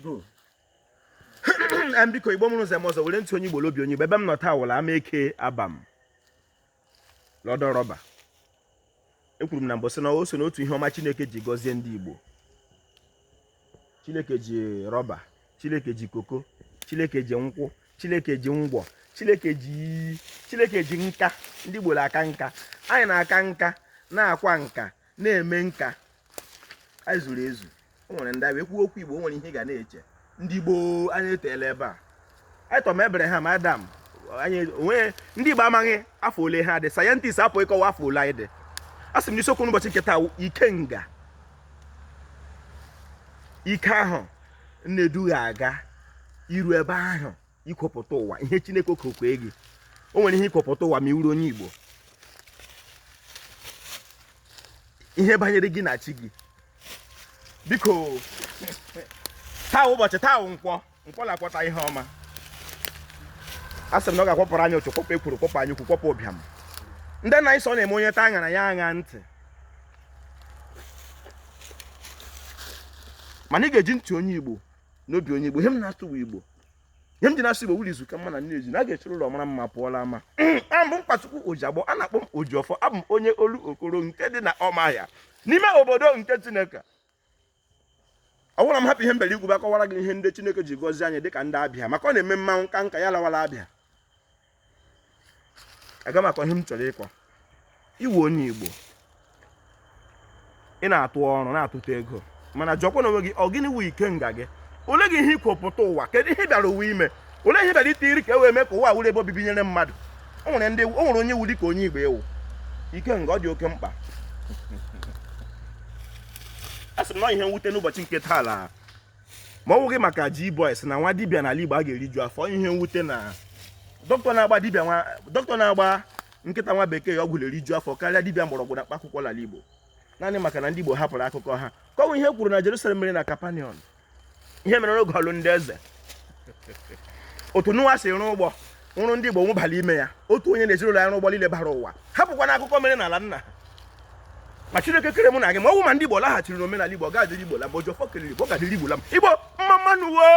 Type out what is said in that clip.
Go. Biko, Igbo mụrụ nze mụọ ọzọ, were ntị onye Igbo l'obi onye Igbo. Ebe m nọ taa wụla Amaeke Abam l'ọdọ rọba. Ekwuru m na mbụ sị na o so n'otu ihe ọma Chineke ji gọzie ndị Igbo. Chineke ji rọba, Chineke ji koko, Chineke ji nkwụ, Chineke ji ngwọ, Chineke ji iyi, Chineke ji nka. Ndị Igbo na-aka nka, anyị na-aka nka, na-akwa nka, na-eme nka. Anyị zuru ezu. O nwere ndị anyị ekwu okwu Igbo, o nwere ihe ị ga na-eche. Ndị Igbo anyị eteela ebe a. Anyị tọ ma Abraham, Adam, anyị onwe ndị Igbo amaghị afọ ole ha dị. Scientist apụ ịkọwa afọ ole anyị dị. A sị m n'isiokwu n'ụbọchị nke taa, ikenga, ike ahụ na-edughị aga iru ebe ahụ ikwupụta ụwa ihe Chineke okokwe gị. O nwere ihe ikwupụta ụwa ma ị wuru onye Igbo, ihe banyere gị na chi gị. Biko, taa ụbọchị taa nkwọ, nkwọ na-akwọta ihe ọma. A sị m na ọ ga-akwọpụrụ anyị ụchụ, kwọpụ ekworo, kwọpụ anya ukwu, kwọpụ ụbịam. Ndị nna anyị sọ na-eme onye taa aṅara ya aṅa ntị, mana ị ga-eji ntị onye Igbo n'obi onye Igbo. Ihe m na-asụ bụ Igbo, ihe m ji na-asụ Igbo wuru izu ka mma na nne ezi na a ga-echere ụlọ mara mma pụọla ama. Abụ Mkpachukwu Ojiagbọ, a na-akpọ m Ojiọfọ. Abụ m onye Olokoro nke dị na Ọmahịa n'ime obodo nke Chineke. Ọ bụrụ na m hapụ ihe mbere igwu akọwara gị ihe ndị Chineke ji gọzie anyị dịka ndị Abịa, maka ọ na-eme mmanwụ nka nka ya lawala Abịa. Aga m akọ ihe m chọrọ ịkọ. Ị wụ onye Igbo, ị na-atụ ọrụ, na-atụta ego, mana jụọkwa n'onwe gị, ọ gịnị wụ ikenga gị? Ole gị ihe ikwupụta ụwa? Kedu ihe bịara ụwa ime? Ole ihe bịara ite iri ka e wee mee ka ụwa wụrụ ebe obibi nyere mmadụ? O nwere ndị, o nwere onye wu dịka onye Igbo ewu ikenga, ọ dị oke mkpa. A sị m na ihe mwute n'ụbọchị nke taa la ma ọ bụghị maka G boys na nwa dibịa n'ala Igbo a ga-eriju afọ. Ihe mwute na dọkịta na-agba dibịa nwa dọkịta na-agba nkịta nwa bekee ọgwụ na-eriju afọ karịa dibịa mgbọrọgwụ na mkpa akwụkwọ n'ala Igbo, naanị maka na ndị Igbo hapụrụ akụkọ ha. Kọwa ihe kwuru na Jerusalem mere na Kapanọm, ihe mere n'oge ọlụ ndị eze, otu Noa si rụọ ụgbọ nwụrụ, ndị Igbo nwụbala ime ya, otu onye na ezinụlọ ya rụọ ụgbọ niile bara ụwa, hapụkwa n'akụkọ mere n'ala nna ha. Ma Chineke kere mụ na gị, ma ọ bụ ma ndị Igbo laghachiri n'omenala Igbo, ọ ga-adịrị Igbo la mma. Ojiọfọ kelere Igbo, ọ ga-adịrị Igbo la mma. Igbo mma mma nụ wo.